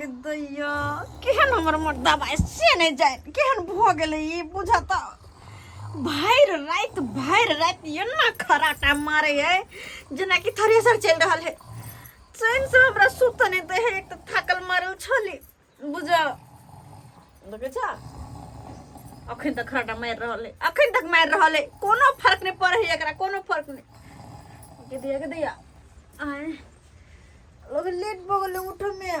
गे दैया केहन हमर मर्दा भाई से नहि जाय केहन भऽ गेलै ई बुझत भरि राति एना खराटा मारे है जेनाकि थ्रेसर चलि रहल है चैन से हमरा सुत नहि दै है एक तऽ थाकल मारल छली बुझ देखै छ अखन तक खराटा मारि रहल है अखन तक मारि रहल है कोनो फर्क नहि पड़ै है एकरा कोनो फर्क नहि के दिया के दिया आय लोग लेट भऽ गेलै उठऽमे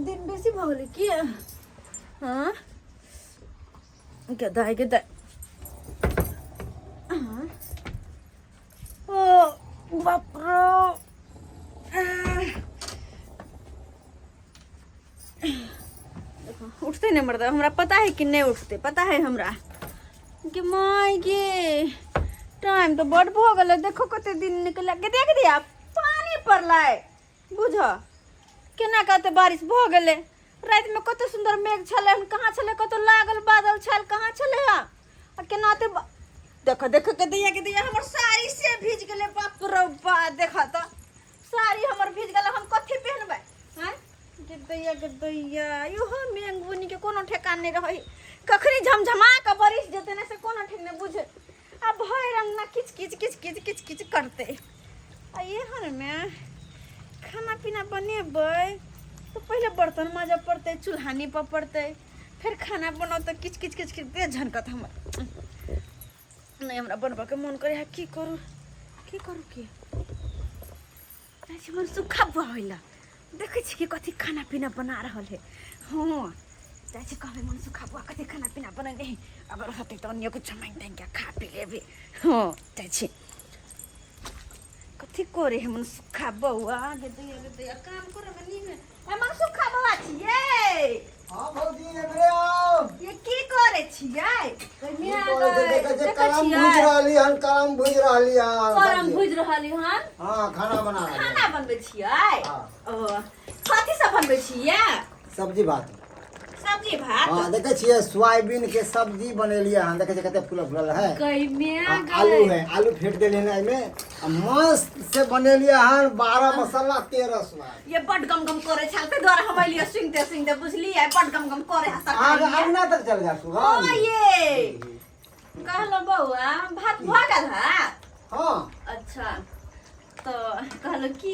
दिन बेसी भऽ गेलै की हँ के दाइ के दाइ हँ ओ बाप रो देखो उठते नहीं मर्द हमरा पता है कि नहीं उठते पता है हमरा कि माय गे टाइम तो बड भऽ गेलै देखो कते दिन निकल के देख दिया पानी पड़लै बुझ केना कते बारिश भऽ गेलै रातिमे कते सुन्दर मेघ छलै हन कहाँ छलै कतौ लागल बादल छल कहाँ छलै हन आ केना ते देखो देखो के दैया के दैया हमर साड़ी से भीज गेलै बाप रो बा देखो तऽ साड़ी हमर भीज गेलै हम कथी पहनबै हैं के दैया के दैया इहो मेघ बुनी के कोनो ठेकान नहि रहै कखनी झमझमा के बरिस जेतै ने से कोनो ठीक नहि बुझे आ भरि अंगना किच किच किच किच किच किच करतै आ एहन मे खाना पीना बनेबै तऽ पहिले बर्तन माजऽ पड़तै चूल्हा नीपऽ पड़तै फेर खाना बनाउ तऽ किच किच किच किच देह झनकत हमर नहि हमरा बनबऽके मोन करै है की करू की करू की जाइ छी मन सुखा बुआ होइला देखै छी कि कथी खाना पीना बना रहल है हँ जाइ छी कहबै मन सुखा बुआ कथी खाना पीना बनेने है अगर होतै तऽ अन्य कुछ मांगि तांगि के खा पी लेबै हँ जाइ छी कथी करे है मन सुखा बौआ गे दैया गे दैया काम करे में नीक ए मन सुखा बौआ छियै हाँ भौजी एमरे आओ ये की करे छियै की करै छै देखै छै करम भुजि रहली हन करम भुजि रहली हन करम सब्जी। भुजि रहली हन हाँ खाना बना रहली खाना बनबै छियै हाँ। ओ कथी सब बनबै छियै सब्जी भात सब्जी भात हाँ देखै छियै सोयाबीन के सब्जी बनेलियै हन देखै छियै कते फूलल फूलल है कैमे आ, आलू है आलू फेंट देलियै हन एहिमे आ मस्त से बनेलियै हन 12 मसाला 13 स्वाद ये बड गम गम करे छल ते द्वारा हम एलियै सुनते सुनते बुझलियै बड गम गम करे है अहाँ सरकारी अंगना तक चल जा ओ सुबह ये कहलहुँ बौआ भात भऽ गेल है हाँ अच्छा तो कहलहुँ की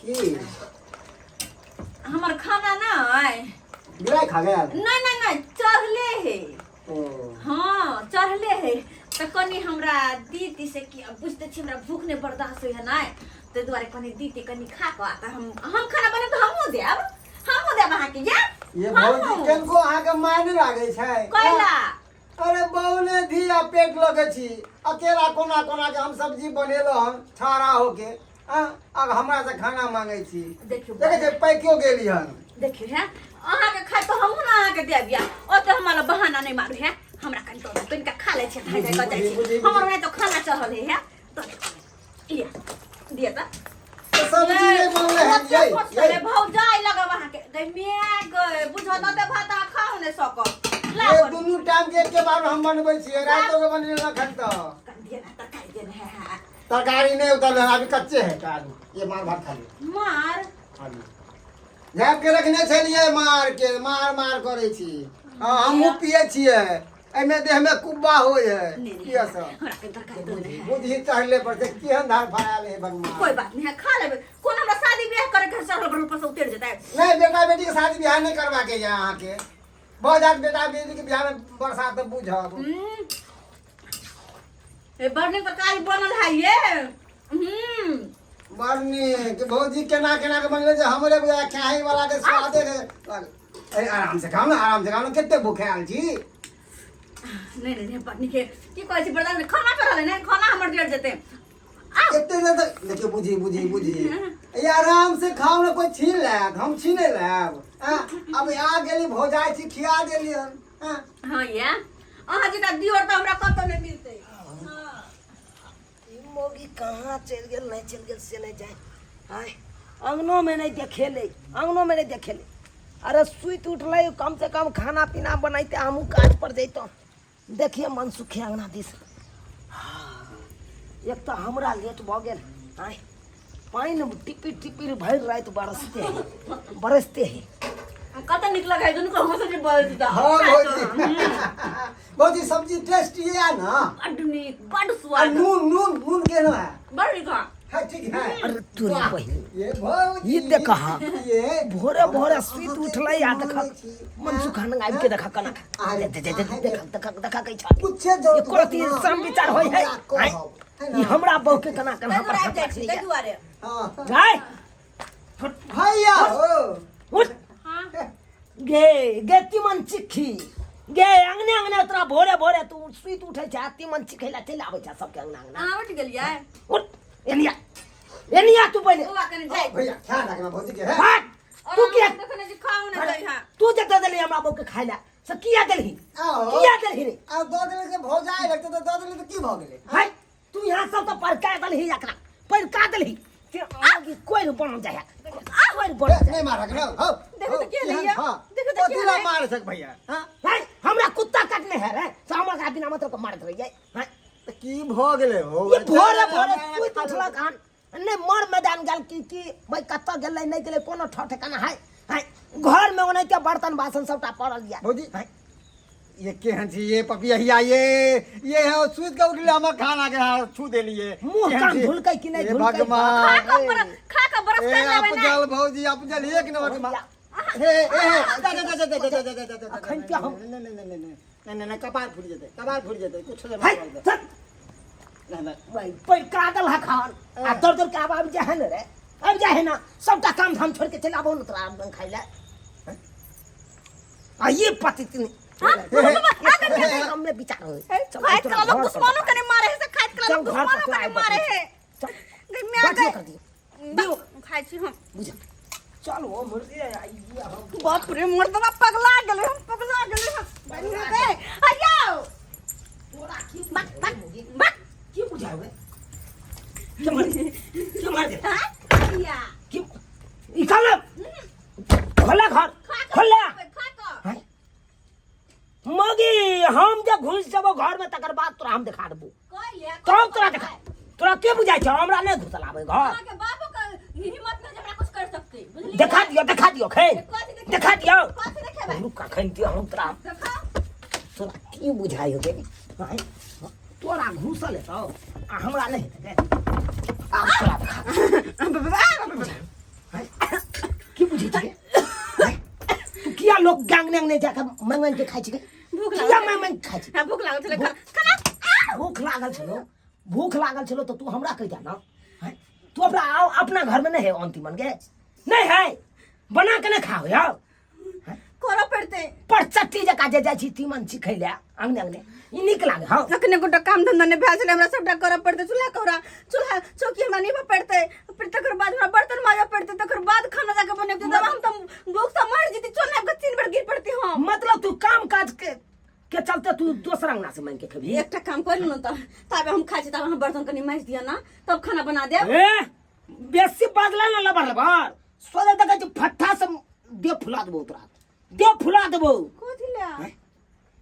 की हमर खाना ना आय बिलाइ खा गेल नहीं नहीं नहीं चढ़ले है ओ हाँ चढ़ले है तऽ कनि हमरा दीदी से कि अब बुझते छी हमरा भूख नहि बर्दाश्त होइ है नहि ताहि दुआरे कनि दीदी कनि खा कऽ तऽ हम हम खाना बनेब तऽ हमहूँ देब हमहूँ देब अहाँके या ये भौजी केनको अहाँके माय नहि लागै छै कैला अरे बौने धिया पेट लगे छी अकेला कोना कोना के हम सब्जी बनेलो हन छाड़ा होके आ अब हमरा से खाना मांगे छी देखियौ देखै छै पैकियो गेली हन देखियौ हे अहाँके खाइ तऽ हमहूँ ने अहाँके देब या ओते हमरा बहाना नहि मारू हे हमरा कनि दऽ दियौ, कनिका खा लै छियै खाइ खाइ कऽ जाइ छी हमर ओना तऽ खाना चढ़ल है हे दऽ दियौ। लिअ दिअ तऽ तऽ सब्जी नहि बनलै हन यै यै भौजाइ लगब अहाँके गै माय गै बुझत ओते भात अहाँ खाओ नहि सकब ये लाउ दुनू टाइम के एके बार हम बनबै छियै रातो के बनेलक हन तऽ कनि दिअ ने तरकारी दिअ ने हे हे तरकारी नहीं उतरल है अभी कच्चे है आलू ये मार भात खा लियो मार आलू झाँप के रखने छलियै मार के मार मार करै छी हाँ हमहूँ पियै छियै एहिमे देह में कुब्बा होइ है नहीं नहीं पियै सब हमरा के तरकारी दो ने बुद्धि चढ़ले पर से केहन धार फरायल है भगवान कोई बात नहीं है खा लेबे कोन हमरा शादी ब्याह करे घर चढ़ल पर ऊपर से उतर जेतै नहीं बेटा बेटी के शादी बियाह नहीं करवा के या अहाँके भऽ जायत बेटा बेटी के बियाह में बरसात तऽ बुझब हम्म। ए बड़ नीक तरकारी बनल है ये हम्म बड़ नीक भौजी केना केना के बनले जे हमरे बुझा खाही वाला के स्वादे के अरे आराम से खाओ ना आराम से खाओ ना कते भूखे आयल छी नहीं नहीं नहीं बड़ नीक है। की कहै छी बर्दाश्त नहीं खाना चढ़ल है ने खाना हमर जड़ जेतै एते ने तऽ देखियौ बुझी बुझी बुझी ये आराम से खाओ ना कोई छीन लेत हम छीने लेब आँ, अब आ गेली भौजाई छी खिया देलियन आँ, हाँ ये अहाँ जेका दियोर तऽ हमरा कतौ नहि मिलतै हाँ। ई मौगी कहाँ चलि गेल नहि चलि गेल से नहि जाय आय अङ्गनोमे नहि देखेलै अङ्गनोमे नहि देखेलै अरे सुति उठलै कम से कम खाना पीना बनैते हमहूँ काज पर जैतहुँ देखिए मनसुखे अङ्गना दिस हाँ, एक तऽ हमरा लेट भऽ गेल आय पानि टिपिर टिपिर भरि राति बरसते है बरसते है कते नीक लगै दुनू को हम सब्जी बोल दी। हाँ भौजी, भौजी सब्जी टेस्टी है ना? बड नीक, बड आ स्वाद। नून नून नून केना है? बड नीक है। है, ठीक है। अरे तोरी बहिन, ये भौजी, ई देख हाँ। ये भोरे भोरे सुति उठलै आ देख मानै छी। मनसुख आबि के देख कना अरे, दे दे दे देख देख देख कै छ। कुछे जरूरत एको रति ना। श्रम विचार होय है। हमरा कहब, है ना? ई हमरा बहू के कना कना ताहि दुआरे आबि जाइ छी, ताहि दुआरे। हाँ। गाय भैया हो। उठ। हाँ। गे गे तिमन चिक्खी गे, अंगने अंगने तोरा भोरे भोरे तू सुति उठै छै, तिमन चिखै ला चलि आबै छै सबके अंगना अंगना। अहाँ उठि गेलियै? उठ, एनिया एनिया तू पहिले। बौआ कने जाइ। भैया ख्याल रखना भौजी के है। हट। और तू हम किया देखने जे खाउ ने जाइ हाँ। तू जे दऽ देलही हमरा बहू के खाइ ला से किया देलही? आओ। किया देलही रे? आ दऽ देले से भौजाइ लगतै तऽ दऽ देले तऽ की भऽ गेलै? है तू यहाँ सब तऽ परका देलही, एकरा परका देलही से आगे कोइ बन जाइ है, कोइ बन ए, जाइ। नहीं मारक ना हो। देखो तो के लइया। देखो तो के ला लइया। मार सक भैया। हां। है हमरा कुत्ता काटने है रे, से हमरा बिना मतलब के मारत रहियै। है तऽ की भऽ गेलै हो? ये भोरे भोरे सुति उठलक हन, नहि मर मैदान गेल की की भाई कतऽ गेलै नहि गेलै, कोनो ठौ ठेकाना है। है घर में ओनाहिते बर्तन बासन सबटा पड़ल यऽ। भौजी। है ये केहन छी ये पपिया, ये है सुति के उठले हमर खाना के हाथ छू देलिए। मुँह केहन कान छी? धुलकै कि नहि हे धुलकै? भगवान। खा कऽ खा कऽ बरस ए कर लेबै ने। अपजल भौजी, अपजल एक नंबर के हे ए हे, जा जा जा जा जा जा जा जा जा। अखन के हम नहीं नहीं नहीं नहीं नहीं नहीं नहीं, कपार फूट जेतै, कपार फूट जेतै, कुछ नहीं है मारल। चल। नहीं नहीं। भाई पैका दल है खान आ दौड़ दौड़ के आब आबि जाइ है ने रे, आबि जाइ है ना, सबटा काम धाम छोड़ के चलि आबो ने तोरा आब खाइ लए। आ ये पति तीन हमें विचार होय। चल, खाइत तोरा कला लोग घर पर दुश्मनो कने मारे है से, खाइत कला चल, लोग घर पर दुश्मनो तोरा कने आइ मारे बतबै है। चल, गई मैं बात गई। कर दियो दियो। खाइ छी हम। बुझ चल ओ मुर्गे आइए हम। बाप रे, मर्दवा पगला गेलै हम, पगला गेलै हम। गई आयो। तोरा की बक बक बक। की बुझावे के मार के मार दे? हाँ या। की ई खाला खोला घर खोला। खा कऽ। हैं? मगी हम जे घुस जेबो घर में तकर बाद तोरा हम देखा देबो। कोई ले। तब तोरा देखा, तोरा के बुझाइ छौ हमरा नहि घुसल आबै घर? अहाँके बापो के हिम्मत नहि जे हमरा कुछ कर सकते, बुझलियै? देखा दियो, देखा दियो खैन। कथी देखेबै? देखा दियो। कथी देखेबै? रुक, अखन दियो हम तोरा। देखाउ। तोरा की बुझाइ हो गे? हैं? तोरा घुसल हेतौ आ हमरा नहि हेतै गे। आब तोरा देखा। हैं? की बुझै छियै? हैं? तू किया लोग गैंग ने जाके मांगि मांगि के खाइ छिकै? भूख किया लागल। मांगि मांगि के खाइ छिकै? हाँ, भूख लागल छलै, खाना। भूख लागल छलो, भूख लागल छलो तऽ तू हमरा कहि दे ना। हैं? तू अपना आओ, अपना घर में नहीं है अंतिम मन गे नहीं है, बना के नहीं खाओ यार। करऽ पड़तै। पर चट्टी जकाँ जे जाइ छी तीमन चिखै लए अंगने अंगने, ई नीक लागे? हँ। अखने गोटा काम धंधा नहि भेल छलै हमरा, सबटा करऽ पड़तै। चूल्हा कौरा, चूल्हा चौकी हमरा नीपऽ पड़तै, फिर तकर बाद हमरा बर्तन माजऽ पड़तै, तकर बाद खाना जाके बनेतै। तब हम तऽ भूख से मर जेती, चल आबि कऽ 3 बेर गिर पड़ती हम। मतलब तू काम काज के चलते तू दोसर अंगना से मांगि के खेबही? एकटा काम कर लू ने तऽ ताबे हम खाइ छी, ताबे हम बर्तन कनि माजि दिअ ना, तब खाना बना देब। ए बेसी बदला ना लबर लबर सोचे देखै छी, फट्ठा से देह फुला देबो तोरा, देह फुला देबो। कथी ले?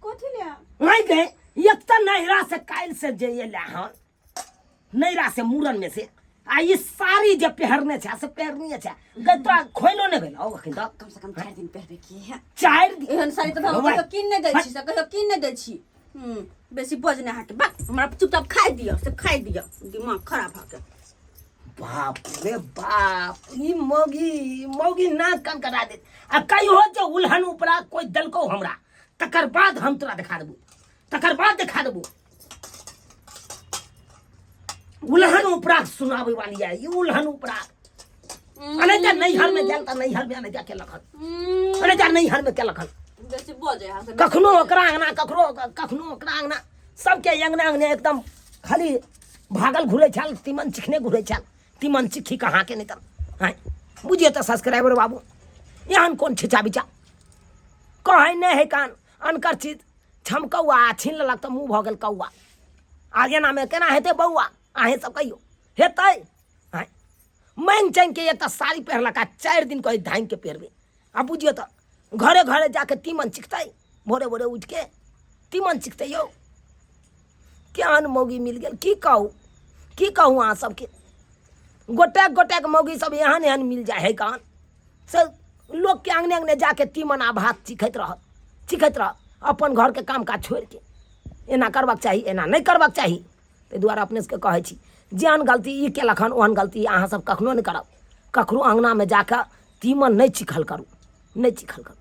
कथी ले? नहीं गए, एक तऽ नैहरा से काल्हि से जे एलै हन, नैहरा से मूड़न में से आ ई साड़ी जे पहिरने छै से पहिरने छै गै, तोरा खोइलो नहि भेलौ अखन तक? कम से कम 4 दिन पहिरबे की है। 4 दिन। एहन साड़ी तऽ हम कहियो कीन नहि दै छी, से कहियो कीन नहि दै छी। बेसी बजने अहाँके बा, हमरा चुपचाप खाइ दिअ से खाइ दिअ, दिमाग खराब भऽ गेल। बाप रे बाप, ई मौगी मौगी नाक कान करा देत। आ कहियो जे उल्हन उपरा कोइ देलकौ हमरा, तकर बाद हम तोरा देखा देबू, तकर बाद देखा देबू। उल्हन उपरा सुनाबै वाली है ई उल्हन उपरा। अने जा नैहर में गेल तऽ नैहर में अने जा के लखन, अने जा नैहर में के लखन। बेसी बजै अहाँ से। कखनो ओकरा अंगना, कखनो कखनो ओकरा अंगना, सबके अंगना अंगने एकदम खाली भागल घुरै छल, तीमन चिखने घुरै छल। तीमन चिखी कहाँ के नहि तऽ हँ बुझियौ तऽ सब्सक्राइबर बाबू, एहन कोन छिचा बिचा कहै नहि है कान अनकर चीज छमकौआ छीन लेलक तऽ मुँह भऽ गेल कौआ। आ एनामे केना हेतै बौआ? अहेँ सब कहियौ, हेतै? आँय, माँगि चाँगि के एकटा साड़ी पहिरलक आ 4 दिन कहै धाँगि के पहिरबै। आ बुझियौ तऽ घरे घरे जाके तीमन चिखतै, भोरे भोरे उठि के तीमन चिखतै। यौ केहन मौगी मिल गेल, की कहू, की कहू अहाँ सबके। गोटेक गोटेक मौगी सब एहन एहन मिल जाइ है कान से। लोकके अङ्गने अङ्गने जाके तीमन आ भात चिखैत रहत, चिखैत रहत अपन घरके काम काज छोड़िके। एना करबाक चाही, एना नहि करबाक चाही। ताहि दुआरे अपने सबके कहै छी, जेहन गलती ई केलक हन ओहन गलती अहाँ सब कखनो नहि करब। ककरो अङ्गनामे जाकऽ तीमन नहि चिखल करू, नहि चिखल करू।